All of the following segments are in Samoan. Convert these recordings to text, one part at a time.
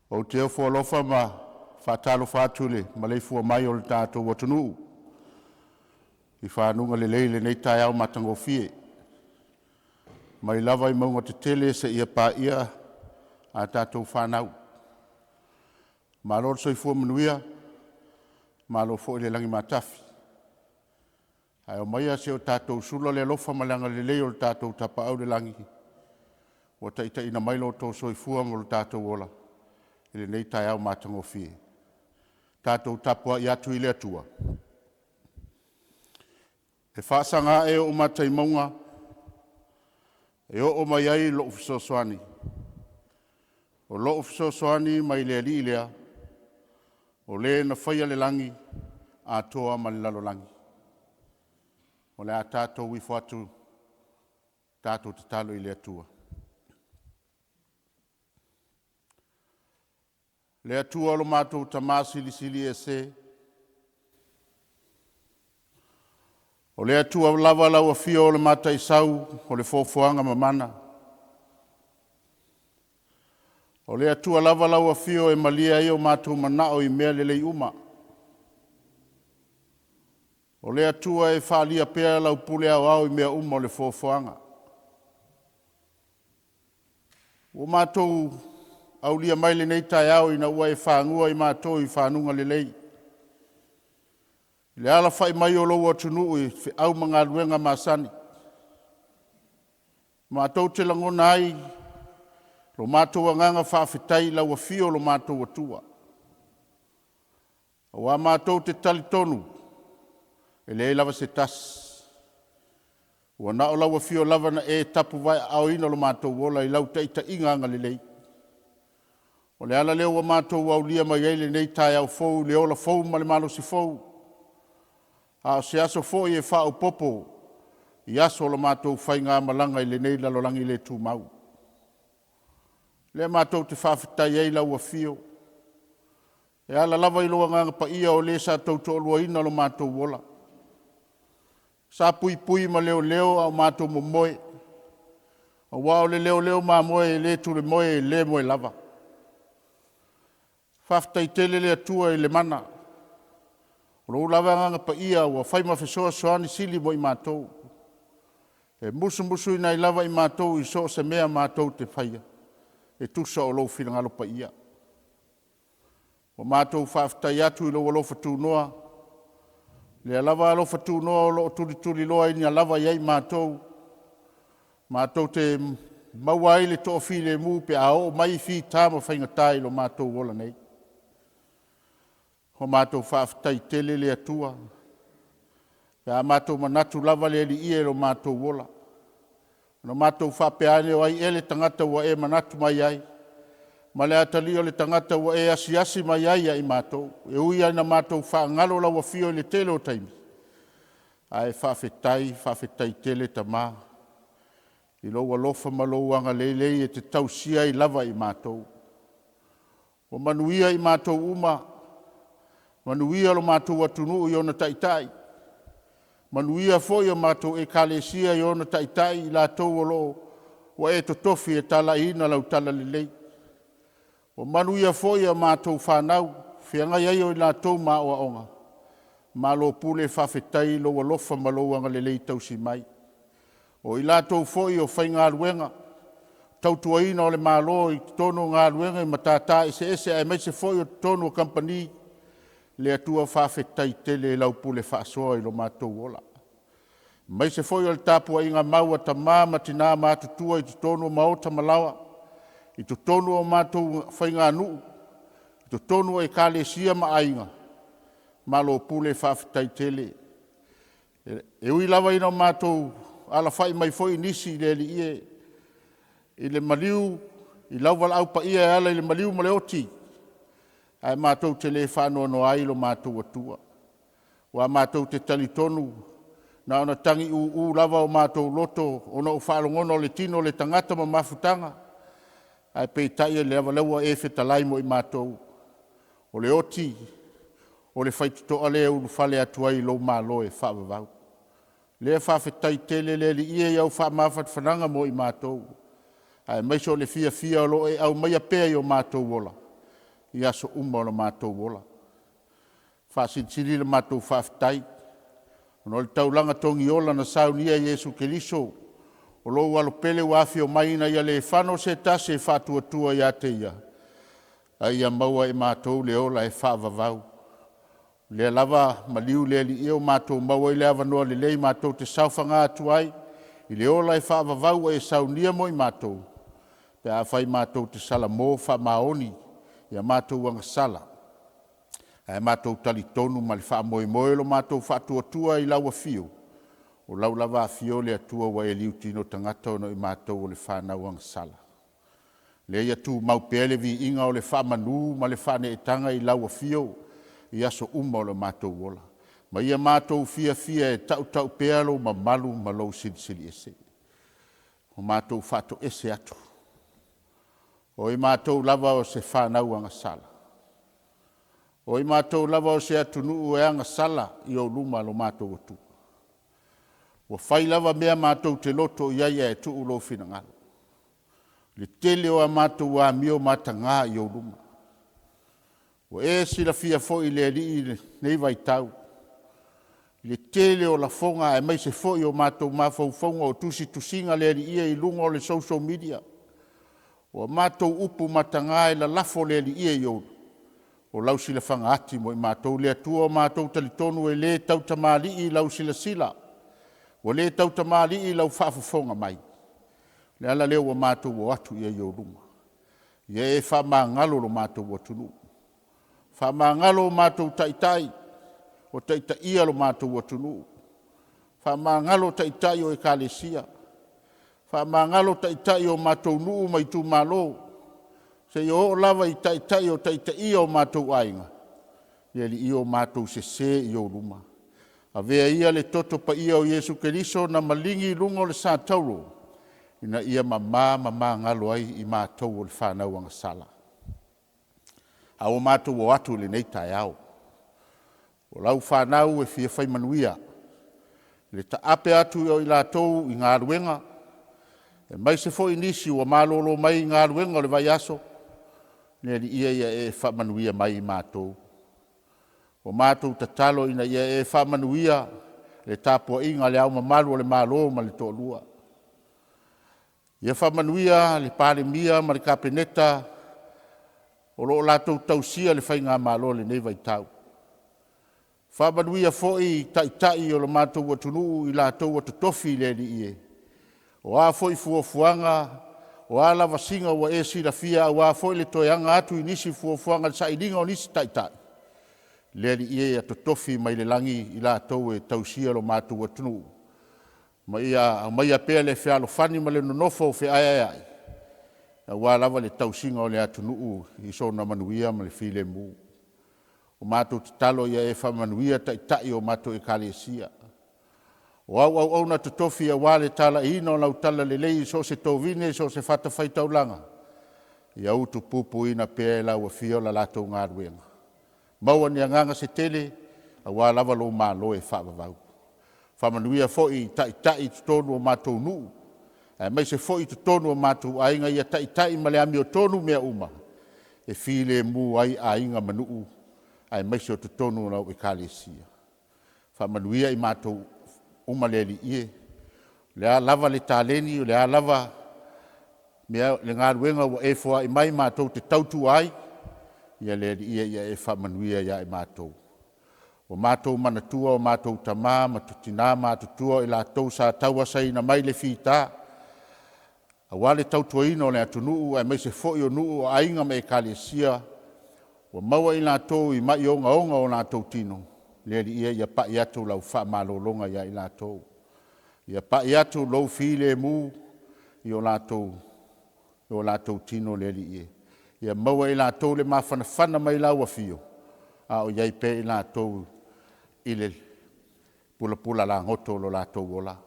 Ou te ofo alofa ma faatalofa atu i le maleifua mai o lo tatou atunuu i fanuga lelei i lenei taeao matagofie, mai lava i mauga tetele seia paia a tatou fanau. Malo le soifua manuia, malo foi le lagi matafi. Ae aumaia se i o tatou sula le alofa ma le agalelei o le tatou Tapaau i le Lagi ua taitaiina mai lo outou soifua ma lo tatou ola i lenei taeao matagofie. Tatou tapuai atu i le Atua. E faasaga ae ou mata i mauga e oo mai ai lou fesoasoani. O lou fesoasoani mai le Alii lea, o Le na faia le lagi atoa ma le lalolagi. O le a tatou ifo atu tatou tatalo i le Atua. Le Atua lo matou Tama Silisili Ese, o le Atua lava lau Afio o le Mataisau o le Foafoaga Mamana. O le Atua lava lau Afio e malie ai o matou manao i mea lelei uma. O le Atua e faaalia pea lau pule aoao i mea uma o le foafoaga. Ua matou aulia mai lenei taeao ina ua e fagua i matou i fanuga lelei, i le alafai mai o lou atunuu i feau ma galuega masani. Matou te lagona ai lo matou agaga faafetai i lau afio lo matou Atua, aua matou te talitonu e leai lava se tasi, ua na o lau afio lava na e tapuvaeaaoina lo matou ola i lau taitaiga agalelei. O le ala lea ua matou aulia mai ai lenei taeao fou i le ola fou ma le malosi fou, a o se aso foi e faaopoopo i aso o le matou faigamalaga i lenei lalolagi le tumau. O lea matou te faafetai ai i lau afio e ala lava i lou Agaga Paia o le sa tautoaluaina lo matou ola, sa puipui ma leoleo a o matou momoe, aua o le leoleo mamoe e le tulemoe e le moe lava. Faafetai tele le Atua i le mana, o lou lava Agaga Paia ua fai ma fesoasoani sili mo i matou, e musumusuina ai lava i matou i so o se mea matou te faia e tusa o lou finagalo paia. Ua matou faafetai atu i lou alofa tunoa, lea lava alofa tunoa o lo o tulituliloaina lava i ai matou, matou te maua ai le toafilemu pe a oo mai fita ma faigata i lo matou ola nei. Ua matou faafetai tele le Atua pe a matou manatu lava le Alii e i lo matou ola, ona matou faapea ane, o ai ea le tagata ua e manatu mai ai, ma le atalii o le tagata ua e asiasi mai ai ia i matou? E ui lava ina matou faagalo lau afio i le tele o taimi, ae faafetai, faafetai tele Tama i lou alofa ma lou agalelei e te tausia ai lava i matou. Ua manuia i matou uma, manuia lo matou atunuu i ona taitai, manuia foi a matou Ekalesia i ona taitai, i latou o lo o ua e totofi e talaiina lau talalelei. Ua manuia foi a matou fanau, o feagai ai o latou ma aoaoga, malo pule faafetai i lou alofa ma lou agalelei tausi mai. O i latou foi o faigaluega tautuaina o le Malo i totonu o galuega i matata eseese aemaise foi o totonu o kamupani, le Atua faafetai tele i lau pule faasoa i lo matou ola, aemaise foi o le tapuaiga mau a tama ma tina matutua i totonu o maota ma laoa, i totonu o matou faiganuu, i totonu o Ekalesia ma aiga, malo pule faafetai tele. E ui lava ina matou alafai mai foi nisi le Alii e, i le maliu i lau valaau paia e ala i le maliu ma le oti, ae matou te le faanoanoa ai lo matou Atua, aua matou te talitonu na ona tagiuu lava o matou loto ona o faalogona o le tino o le tagata ma mafutaga, ae peitai ane lava o lea ua e fetalai mo i matou. O le oti, o le faitotoa lea e ulufale atu ai i lou Malo e faavavau. O lea faafetai tele le Alii e i au faamafanafanaga mo i matou, aemaise o le fiafia o lo o e aumaia pea i o matou ola. i aso uma o lo matou ola. Faasilisili le matou faafetai ona o le taulaga togiola na saunia e Iesu Keriso, o lou Alo pele ua afio mai ina ia le fano se tasi e faatuatua ia te Ia, a ia maua e matou le ola e faavavau. O lea lava, maliu le Alii e, ua matou maua ai le avanoa lelei matou te saofaga atu ai i le ola e faavavau ua e saunia mo i matou, pe afai matou te salamo faamaoni i a matou agasala, ae matou talitonu ma le faamoemoe lo matou faatuatua i lau Afio, o lau lava Afio le Atua ua e liutino tagata ona o i matou o le fanau agasala. Lea ia tumau pea le viiga o le faamanu ma le faaneetaga i lau Afio i aso uma o lo matou ola, ma ia matou fiafia e tautau pea lou mamalu ma lou Silisili Ese. Ua matou faatoese atu, o i matou lava o se fanau agasala, o i matou lava o se atunuu e agasala i ou luma lo matou atunuu. Ua fai lava mea matou te loto i ai ae tuu lou finagalo. I le tele o a matou amio mataga i ou luma. Ua e silafia foi le Alii i lenei vaitau i le tele o lafoga aemaise foi o matou mafaufauga o tusitusiga le Alii e i luga o le social media. O a matou upu mataga e lalafo le Alii e i ou o lau silafaga ati mo i matou. Le Atua ua matou talitonu e le tautamalii i lau silasila, ua le tautamalii i lau faafofoga mai. O le ala lea ua matou o atu ai i ou luma, ia e faamagalo lo matou atunuu, faamagalo o matou taitai o taitaia lo matou atunuu, faamagalo taitai o Ekalesia, faamagalo taitai o matou nuu ma itumalo, seia oo lava i taitai o taitaia o matou aiga. Le Alii e, ua matou sese i ou luma, avea ia le toto paia o Iesu Keriso na maligi i luga o le satauro ina ia mama ma magalo ai i matou o le fanau agasala. A ua matou o atu i lenei taeao, o lau fanau e fia fai manuia, i le taape atu o i latou i galuega, aemaise foi nisi ua malolo mai galuega o le vaiaso. Le Alii e, ia e faamanuia mai i matou. Ua matou tatalo ina ia e faamanuia le tapuaiga a Le Ao Mamalu o le Malo ma le Toalua. Ia faamanuia le Palemia ma le Kapeneta o lo o latou tausia le faigamalo i lenei vaitau. Faamanuia foi Taitai o le matou atunuu i latou ua totofi le Alii e. O a foi fuafuaga, o a lavasiga ua e silafia aua foi le toe aga atu i nisi fuafuaga i le sailiga o nisi Taitai, le Alii e, ia totofi mai le lagi i latou e tausia lo matou atunuu ma ia aumaia pea le fealofani ma le nonofo feaeaeai aua lava le tausiga o le atunuu i sona manuia ma le filemu. Ua matou tatalo ia e faamanuia Taitai o matou Ekalesia, o au auauna totofi aua le talaiina o lau talalelei i so o se tovine so o se fatafaitaulaga, ia utupupuina pea e lau Afio la latou galuega, maua ni agaga se tele aua lava lou malo e faavavau. Faamanuia foi i Taitai i totonu o matou nuu aemaise foi totonu o matou aiga, ia taitai ma le amiotonu mea uma e filemu ai aiga ma nuu aemaise o totonu o lau Ekalesia. Faamanuia i matou uma le Alii e, o le a lava le taleni o le a lava le galuega ua e foai mai matou te tautua ai, ia le Alii e, ia e faamanuia ia i matou. Ua matou manatua o matou tama ma tina matutua o i latou sa tauasaina mai le fita aua le tautuaina o le atunuu aemaise foi o nuu, o aiga ma Ekalesia, ua maua i latou i mai ogaoga o latou tino. Le Alii e, ia pai atu lau faamalologa ia i latou, ia pai atu lou filemu i o latou tino le Alii e. Ia maua e i latou le mafanafana mai lau Afio a o i ai pea i latou i le pulapula lagoto o lo latou ola.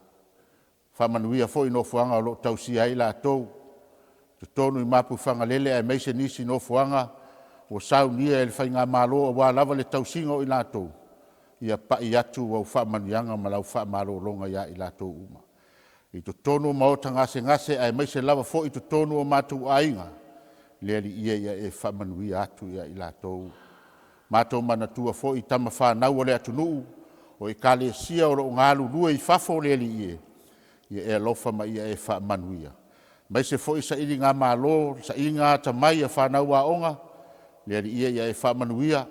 Faamanuia foi nofoaga o lo o tausia ai i latou i totonu i Mapuifagalele aemaise nisi nofoaga ua saunia e le Faigamalo aua lava le tausiga o i latou, ia pai atu au faamanuiaga ma lau faamalologa ia i latou uma. I totonu o maota gasegase aemaise lava foi totonu o matou aiga. Le Alii e, ia e faamanuia atu ia i latou. Matou manatua foi tama fanau a le atunuu o Ekalesia o lo o galulue i fafo. Le Alii e, ia e alofa ma ia e faamanuia, aemaise foi sailigamalo, sailiga atamai a fanau aoga. Le Alii e, ia e faamanuia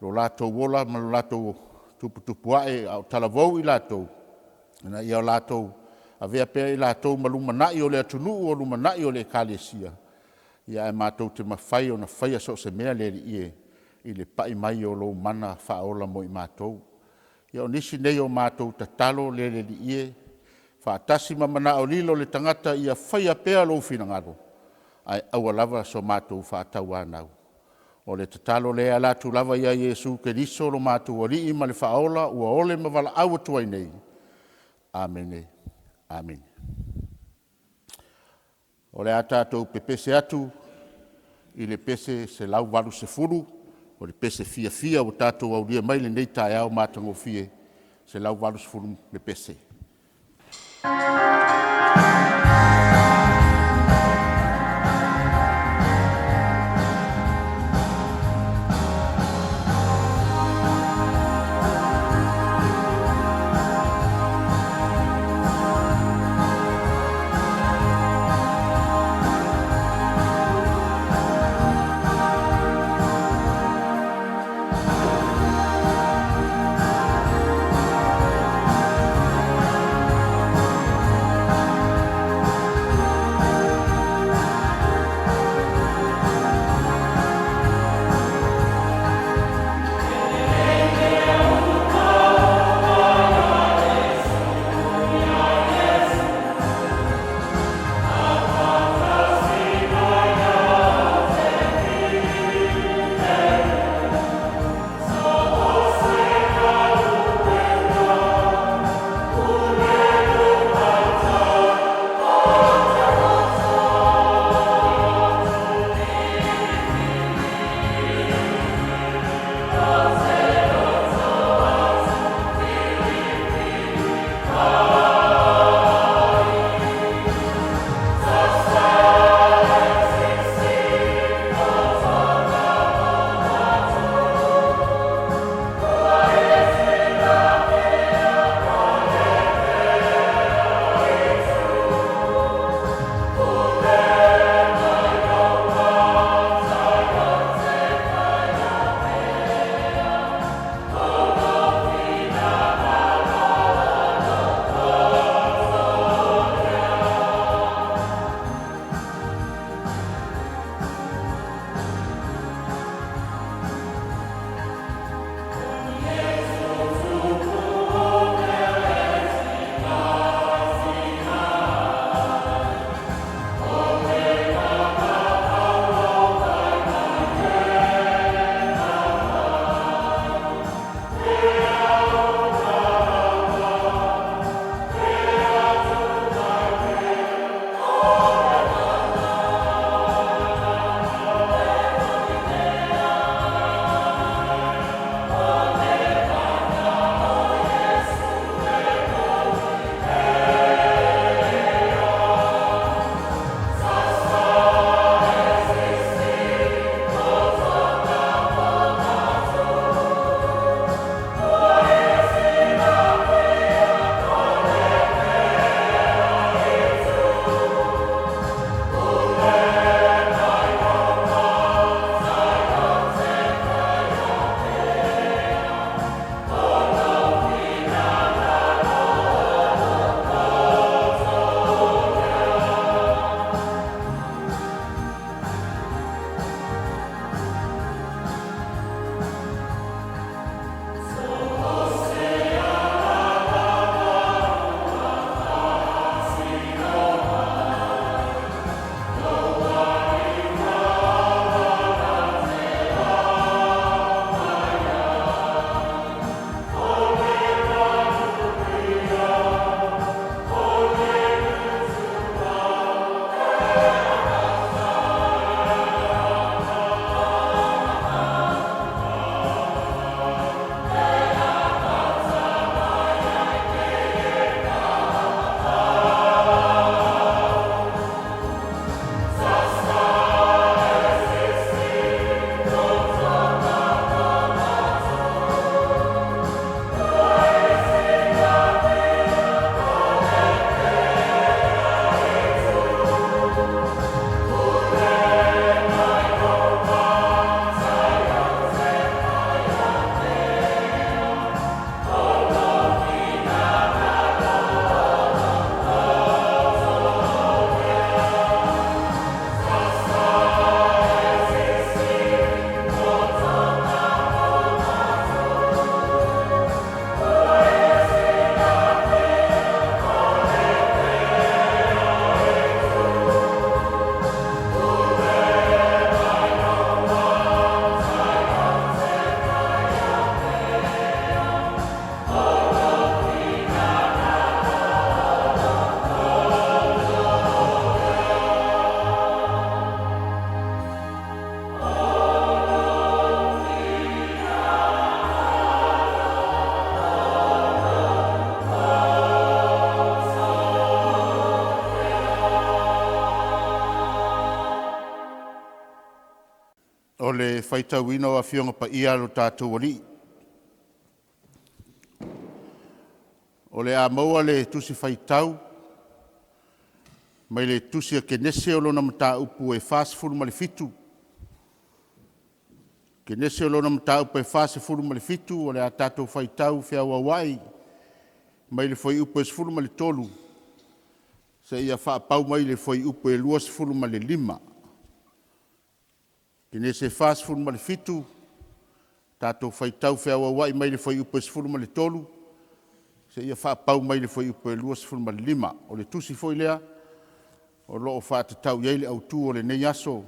lo latou ola ma lo latou tuputupuae a o talavou i latou, ina ia latou avea pea i latou ma lumanai o le atunuu, o lumanai o le Ekalesia, ae matou te mafai ona faia so o se mea le Alii e, i le pai mai o lou mana faaola mo i matou. Ia o nisi nei o matou tatalo le Alii e, faatasi ma manao lilo o le tagata ia faia pea lou finagalo, ae aua lava so matou faatauanau. O le tatalo lea e ala atu lava ia Iesu Keriso lo matou Alii ma le Faaola ua ole ma valaau atu ai nei. Amene. Amene. O le a tatou pepese atu i le pese 180, o le pese fiafia ua tatou aulia mai i lenei taeao matagofie, 180 le pese. O le faitauina o Afioga Paia a lo tatou Alii. O le a maua le Tusi Faitau mai le Tusi a Kenese o lona Mataupu e 47. Kenese o lona Mataupu e 47, o le a tatou faitau feauauai mai le fuaiupu e 13 seia faapau mai i le fuaiupu e 25. Kenese 47, tatou faitau feauauai mai le fuaiupu e 13 seia faapau mai i le fuaiupu e 25. O le tusi foi lea o lo o faatatau i ai le autu o lenei aso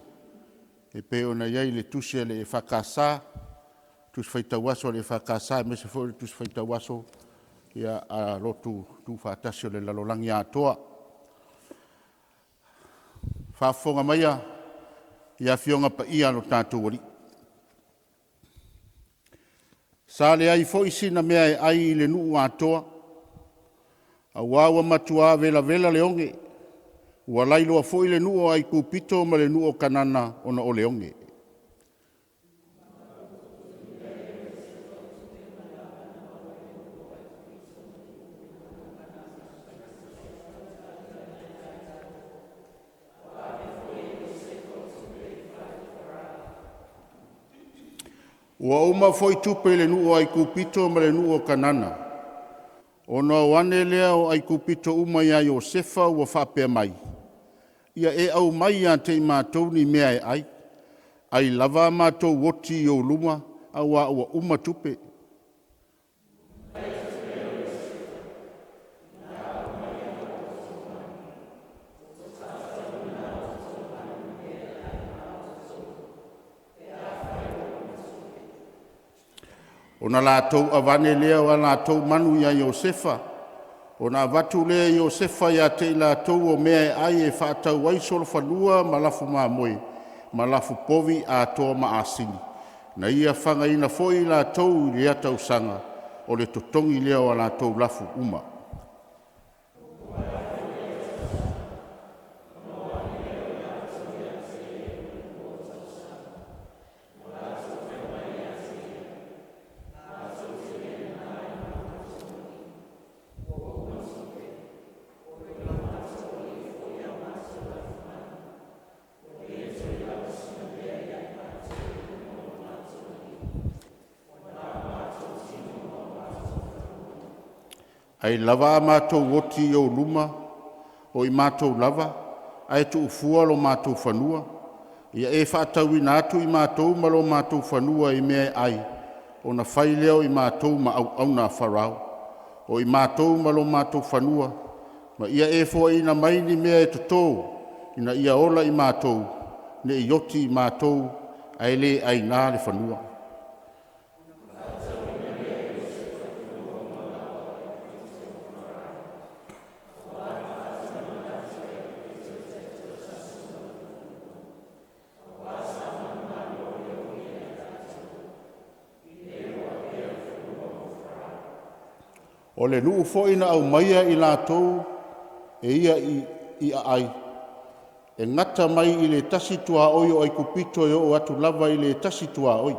e pei ona i ai le tusi a le EFKS, Tusi Faitau Aso a le EFKS aemaise foi o le Tusi Faitau Aso a Lotu Tuufaatasi o le lalolagi atoa. Faafofoga maia i Afioga Paia a lo tatou Alii, sa leai foi sina mea e ai i le nuu atoa, auā ua matuā velavela le oge, ua lailoa foi le nuu o Aikupito ma le nuu o Kanana ona o le oge. Ua uma foi tupe i le nuu o Aikupito ma le nuu o Kanana. Ona o ane lea o Aikupito uma ia Iosefa ua faapea mai, “Ia e aumai ia te i matou ni mea e ai. Ai lava a matou oti i ou luma auā ua uma tupe.” Ona latou avane lea o a latou manu ia Iosefa, ona avatu lea e Iosefa ia te i latou o mea e ai e faatau ai solofanua ma lafumamoe ma lafupovi atoa ma asini. Na ia fagaina foi i latou i lea tausaga, o le totogi lea o a latou lafu uma. Ai lava a matou oti i ou luma, o i matou lava, ae tuufua lo matou fanua. Ia e faatauina atu i matou ma lo matou fanua i mea e ai, ona fai lea o i matou ma auauna a Farao, o i matou ma lo matou fanua, ma ia e foaina mai ni mea e toto ina ia ola i matou, ne i oti i matou ae le aina le fanua. O le nuu foi na aumaia i latou e ia i aai, e gata mai i le tasi tuaoi o Aikupito e oo atu lava i le tasi tuaoi.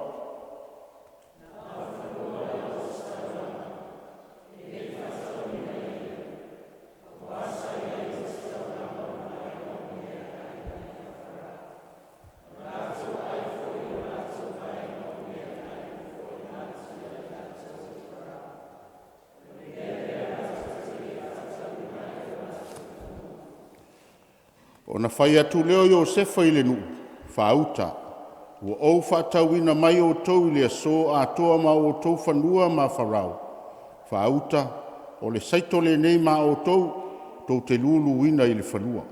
Ona fai atu lea o Iosefa i le nuu, “Faauta, ua ou faatauina mai outou i le aso atoa ma o outou fanua ma Farao. Faauta, o le saito lenei ma outou, tou te luluina i le fanua.”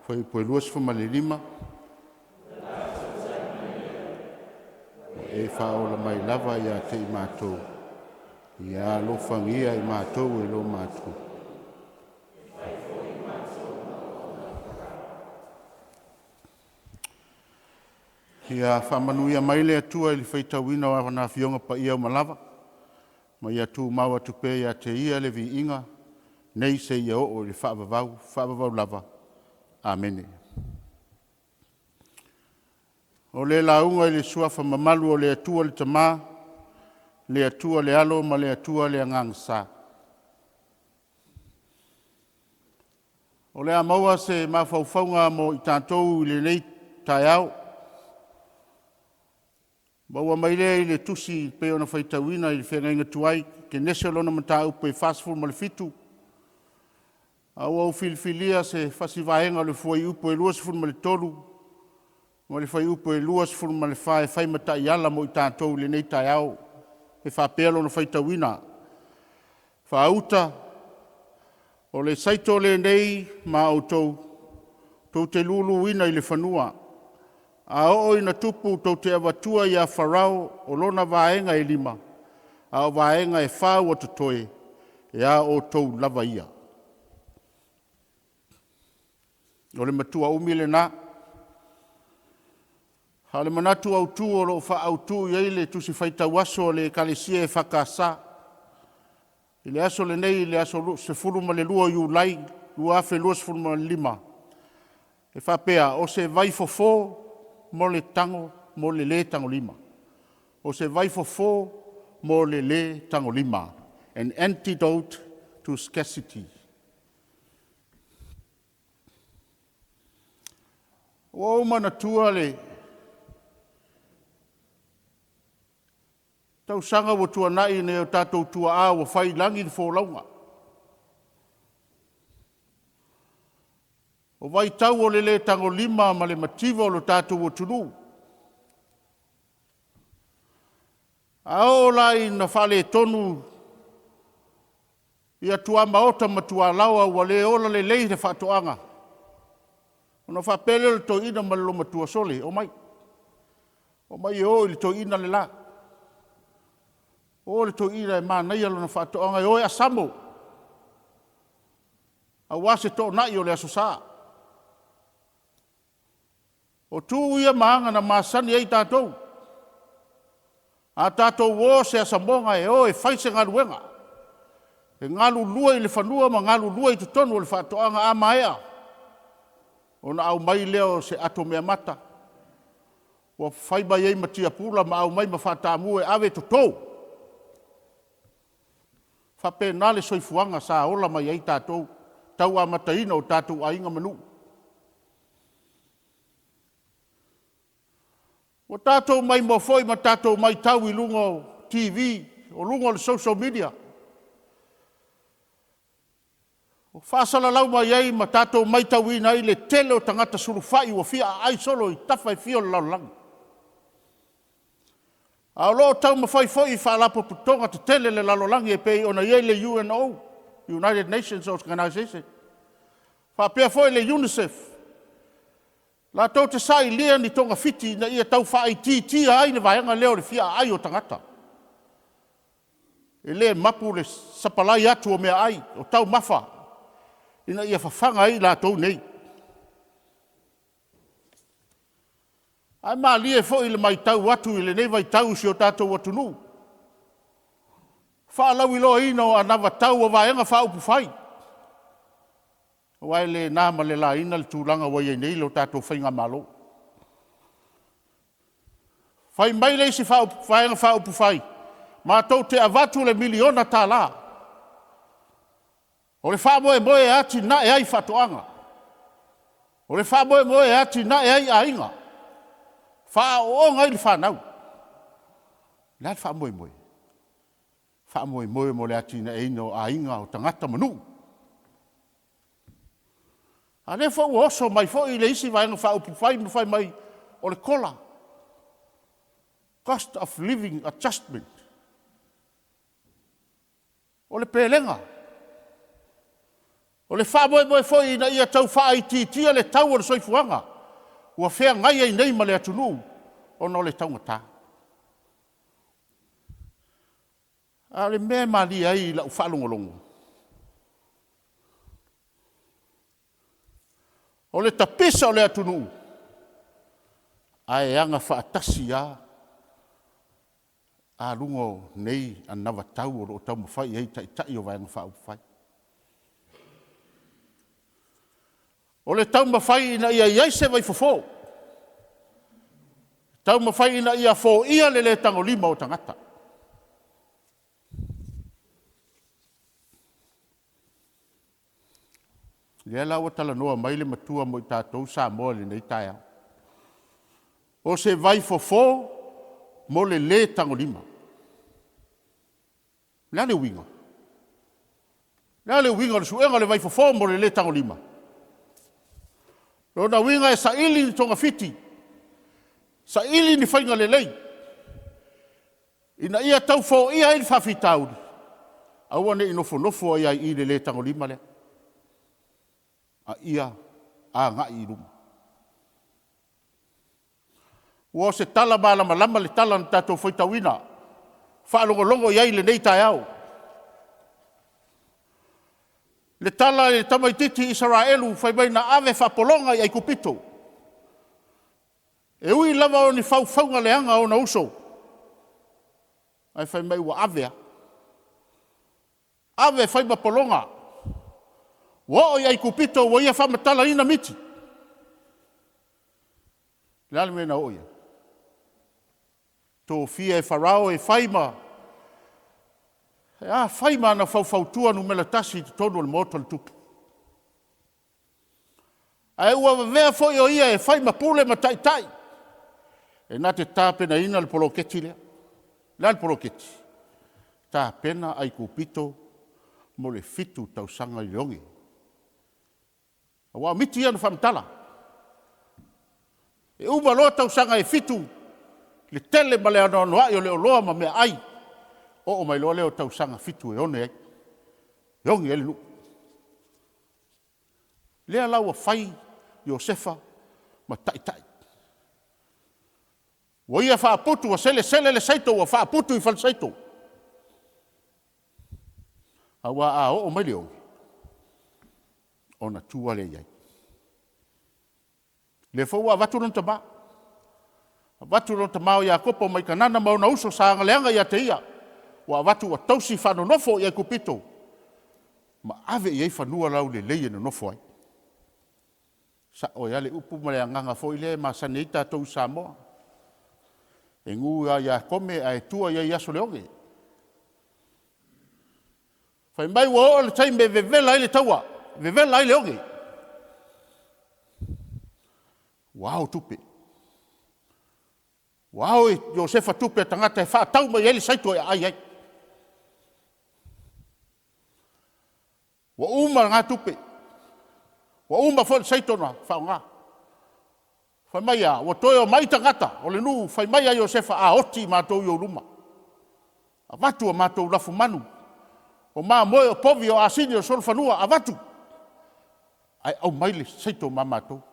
Fuaiupu 25. Ua e faaola mai lava ia te i matou, ia alofagia i matou e lo matou. Ia faamanuia mai le Atua i le faitauina o ana Afioga Paia uma lava, ma ia tumau atu pea ia te Ia le viiga nei seia oo i le faavavau, faavavau lava. Amene. O le lauga i le Suafa mamalu o le Atua le Tama, le Atua le Alo ma le Atua le Agaga Sa. O le a maua se mafaufauga mo i tatou i lenei taeao, maua mai lea i le Tusi e pei ona faitauina i le Feagaiga Tuai, Kenese lona mataupu e 47, a ua ou filifilia se fasi vaega o le fuaiupu e 23 ma le fuaiupu e 24 e fai ma taiala mo i tatou i lenei taeao. E faapea lona faitauina: “Faauta, o le saito lenei ma outou, tou te luluina i le fanua. A oo ina tupu, tou te avatua ia Farao o lona vaega e lima, a o vaega e fa ua totoe, e a outou lava ia.” O le matua umi lena. A o le manatu autu o lo o faaautu i ai le Tusi Faitau Aso a le Ekalesia EFKS i le aso lenei, le aso 12 o Iulai 2025, e faapea; o se vaifofo mo le tago mo le lē tagolima. O se vaifofo mo le lē tagolima. An antidote to scarcity. Ua ou manatua le tausaga ua tuanai nai o tatou tuaa ua faiilagi le folauga. O vaitau o le le tagolima ma le mativa o le tatou atunuu. A oo la ina faaletonu tuamaota ma tualaoa ua le ola lelei le faatoaga, ona faapea lea o le toeaina ma le olomatua, “Sole, omai, omai e o i le toeaina le la. O le toeaina e manaia lana faatoaga, e o e asamo, aua se toonai o le Aso Sa.” O tu ia ma aga na masani ai tatou, a tatou o se asamoga e o e fai se galuega, e galulue i le fanua ma galulue i totonu o le faatoaga. A maea ona aumai lea o se atomeamata ua fai mai ai ma tiapula ma aumai ma faataamu e ave e toto. E faapena le soifuaga sa ola mai ai tatou, tau amataina o tatou aiga ma nuu. Ua tatou maimoa foi ma tatou matau i luga o TV, o luga o le social media, o faasalalau mai ai ma tatou matauina ai le tele o tagata sulufai ua fia aai solo i tafa e fia o le lalolagi. A o lo o taumafai foi faalapotopotoga tetele a le lalolagi e pei ona i ai le UNO, United Nations Organisation, faapea foi le UNICEF, latou te sailia ni togafiti ina ia tau faaitiitia ai le vaega lea o le fia aai o tagata. E le mapu le sapalai atu o meaai, o taumafa ina ia fafaga ai i latou nei. Ae malie foi i le matau atu i lenei vaitau i si o tatou atunuu, faalauiloaina o anavatau a Vaega Faaupufai, aua e le na ma le laina le tulaga ua i ai nei le tatou Faigamalo. Fai mai le isi Vaega Faaupufai, matou te avatu le $1miliona o le faamoemoe e atinae ai faatoaga, o le faamoemoe e atinae ai aiga, faaaooga ai le fanau. O le a le faamoemoe? Faamoemoe mo le atinaeina o aiga, o tagata ma nuu. A o lea foi ua oso mai foi le isi Vaega Faaupufai ma fai mai, o le COLA, Cost of Living Adjustment. O le pelega. O le faamoemoe foi ina ia tau faaitiitia le tau o le soifuaga ua feagai ai nei ma le atunuu ona o le taugata. A o le mea e malie ai i lau faalogologo, o le tapisa o le atunuu, Ae aga faatasi lava aluga o nei anavatau o lo o taumafai i ai Taitai o Vaega Faaupufai. O le taumafai ina ia i ai se vaifofo, taumafai ina ia foia le le tagolima o tagata. O lea la ua talanoa mai le Matua mo i tatou Samoa i lenei taeao. O se vaifofo mo le lē tagolima. O le a le uiga? O le a le uiga o le suega o le vaifofo mo le lē tagolima? O lona uiga e saili ni togafiti, saili ni faiga lelei, ina ia tau foia ai le faafitauli, aua ne i nofonofo ai lava i i, i le le tagolima lea, a ia agai i luma. Ua o se tala malamalama le tala na tatou faitauina, faalogologo i ai i lenei taeao. Le tala i le tamaititi Isaraelu fai mai na ave faapologa i Aikupito. E ui lava o ni faufauga leaga a ona uso, ae fai mai ua ave lava, ave e fai ma pologa. Ua oo i Aikupito ua ia faamatalaina miti. O le a le mea na oo i ai? Tofia e Farao e fai ma a? Fai ma ana faufautua numera tasi i totonu o le maota o le tupu. Ae ua avea foi o ia e fai ma pule ma taitai e na te tapenaina le poloketi lea. O le a le poloketi? Tapena Aikupito mo le fitu tausaga i le oge. Aua o miti ia na faamatala. E uma loa tausaga e fitu, le tele ma le anoanoai o le oloa ma meaai, oo mai loa lea o tausaga fitu e oge ai, e oge ai le nuu. Lea la ua fai Iosefa ma taitai. Ua ia faaputu ua selesele le saito ua faaputu i falesaito. Aua a oo mai le oge, ona tua lea i ai. O lea foi ua avatu lona tama, avatu lona tama o Iakopo mai Kanana ma ona uso sa agaleaga ia te ia, ua avatu ua tausi faanonofo i Aikupito ma ave i ai fanua laulelei e nonofo ai. E sao ai lava le upu ma le agaga foi lea e masani ai tatou i Samoa, e gu lava ia Kome ae tua i ai i aso o le oge. Fai mai ua oo i le taimi e vevela ai le taua, vevela ai le oge, ua ao tupe. Ua ao e Iosefa tupe a tagata e faatau mai ai le saito e aai ai. Ua uma na tupe, ua uma foi le saito na faaaoga. Fai mai e a? Ua toe omai tagata o le nuu, fai mai ia Iosefa, a oti matou i ou luma, avatu a matou lafumanu, o mamoe, o povi, o asini, o solofanua, avatu, ae aumai le saito ma matou.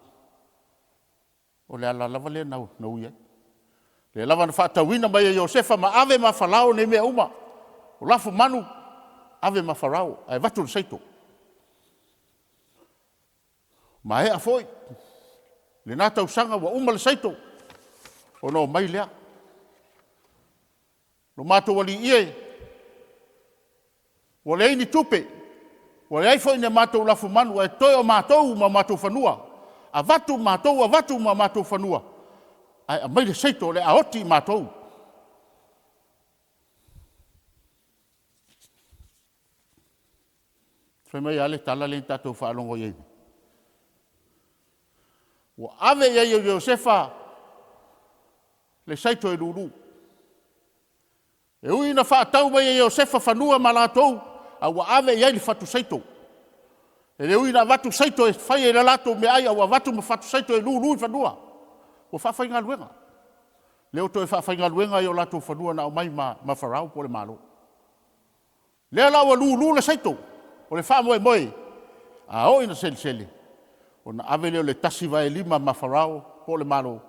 O le ala lava lea na ui ai. O lea lava na faatauina mai e Iosefa ma ave ma Farao nei mea uma, o lafumanu ave ma Farao ae avatu le saito. Maea foi lena tausaga ua uma le saito, ona omai lea. Lo matou alii e, ua leai ni tupe, ua leai foi ni a matou lafumanu, ae toe o matou ma o matou fanua. Avatu matou avatu ma o matou fanua, ae aumai le saito o le a oti matou. Fai mai e a le tala lea na tatou faalogo i ai nei? Ua ave i ai e Iosefa le saito e lulu. E ui ina faatau mai e Iosefa fanua ma latou, a ua ave i ai le fatu saito. E le ui ina avatu saito e fai ai a latou meaai, a ua avatu ma fatu saito e lulu i fanua, ua faafaigaluega. Lea ua toe faafaigaluega ai o latou fanua na aumai ma Farao po o le Malo. Lea la ua lulu le saito, o le faamoemoe, a oo ina selesele, ona ave lea o le tasi vaelima ma Farao po o le Malo,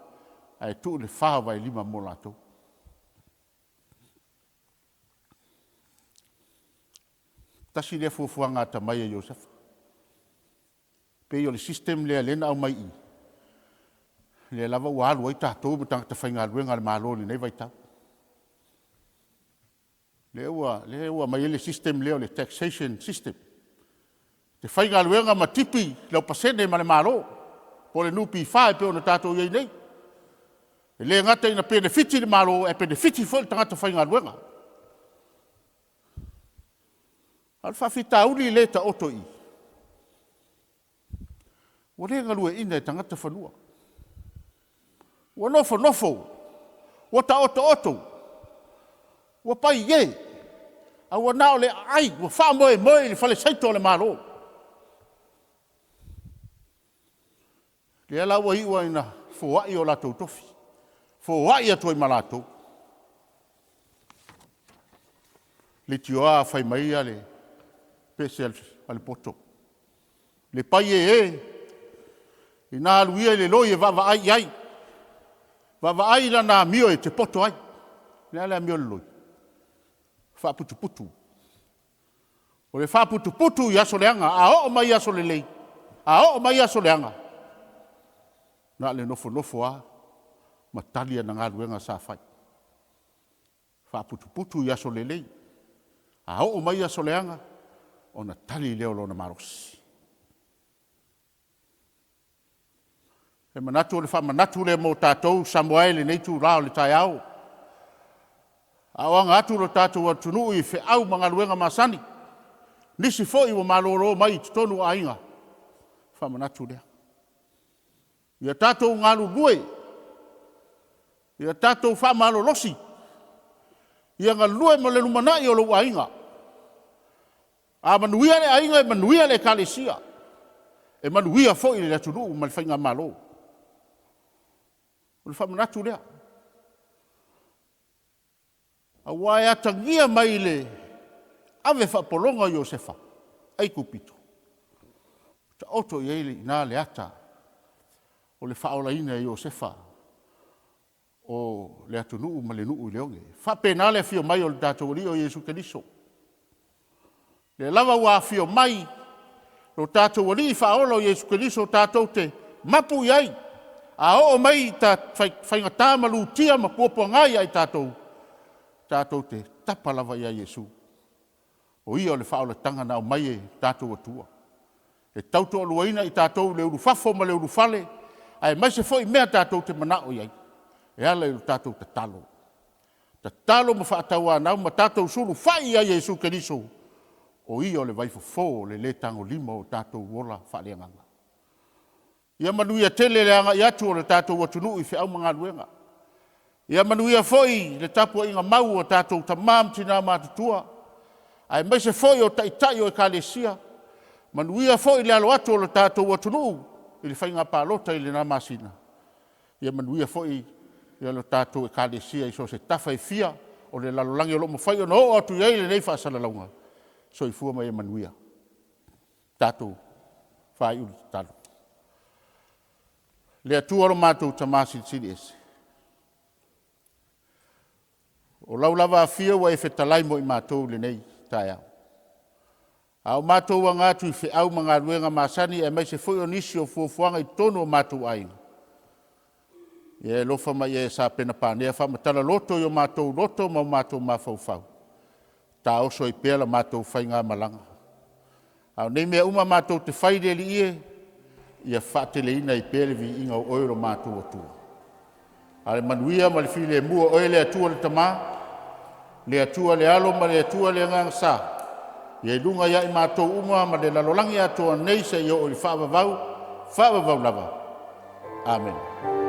ae tuu le fa vaelima mo latou. Tasi lea fuafuaga atamai a Iosefa. E pei o le system lea na aumai i i, Lea lava ua alu ai tatou ma tagata faigaluega a le Malo i lenei vaitau. Lea ua, lea ua aumai ai le system lea o le taxation system. E te faigaluega ma tipi lau pasene ma le Malo po o le NPF e pei ona tatou i ai nei. E le gata ina penefiti le Malo, ae penefiti foi le tagata faigaluega. A o le faafitauli lea e taoto i i, ua le galueaina e tagata fanua. Ua nofonofo, ua taotooto, ua paiē, ae ua na o le aai ua faamoemoe i le falesaito o le Malo. Lea la ua iu lava ina foai o latou tofi, foai atu ai ma latou. Leitioa fai mai le pese a le poto, le paie e, ina alu ia i le loi e vaavaai i ai, vaavaai i lana amio e te poto ai. O le a le amio a le loi? E faaputuputu. O le faaputuputu i aso leaga, a oo mai i aso lelei, a oo mai aso leaga, na o le nofonofo lava ma tali ana galuega sa fai. Faaputuputu i aso lelei, a oo mai aso leaga, ona tali lea o lona malosi. E manatu o le faamanatu lea mo tatou Samoa e i lenei itula o le taeao, a o aga atu lo tatou atunuu i feau ma galuega masani, nisi foi ua malolo mai totonu o aiga, faamanatu lea. Ia tatou galulue, ia tatou faamalolosi, ia galue mo le lumanai o lou aiga. A manuia le aiga e manuia le ekalesia, e manuia foi le atunuu ma le Faigamalo. O le faamanatu lea. Aua e atagia mai i le ave faapologa o Iosefa Aikupito, taoto i ai i ina le ata o le faaolaina e Iosefa o le atunuu ma le nuu i le oge. E faapena le afio mai o le tatou Alii o Iesu Keriso. O lea lava ua afio mai lo tatou Alii Faaola o Iesu Keriso tatou te mapu i ai. A oo mai faigata ma lutia ma puapuaga ia i tatou, tatou te tapa lava ia Iesu, o Ia o le faaolataga na aumai e lo tatou Atua, e tautoaluaina i tatou i le ulufafo ma le ulufale, aemaise foi mea tatou te manao i ai, e ala i le tatou tatalo. Tatalo ma faatauanau ma tatou sulufai ia Iesu Keriso, o Ia o le vaifofo o le le tagolima o tatou ola faaleagaga. Ia manuia tele le agai atu o le tatou atunuu i feau ma galuega. Ia manuia foi le tapuaiga mau a tatou tama ma tina matutua, aemaise foi o Taitai o Ekalesia, manuia foi le alo atu o le tatou atunuu i le faiga palota i lena masina. Ia manuia foi le tatou Ekalesia i so o se tafa e fia o le lalolagi o lo o mafai ona oo atu i ai lenei faasalalauga. Soifua ma ia manuia. Tatou faaiu le tatalo. Le Atua lo matou Tama Silisili Ese, o lau lava afio ua e fetalai mo i matou i lenei taeao. A o matou aga atu i feau ma galuega masani aemaise foi o nisi o fuafuaga i totonu o matou aiga, ia e alofa ma ia e sapenapanea faamatala loto i o matou loto ma o matou mafaufau, taoso ai pea la matou faigamalaga. A o nei mea uma matou te fai le Alii e, ia faateleina ai pea le viiga o Oe lo matou Atua. A o le manuia ma le filemu o Oe le Atua le Tama, le Atua le Alo ma le Atua le Agaga Sa, ia i luga ia i matou uma ma le lalolagi atoa nei seia oo i le faavavau, faavavau lava. Amene.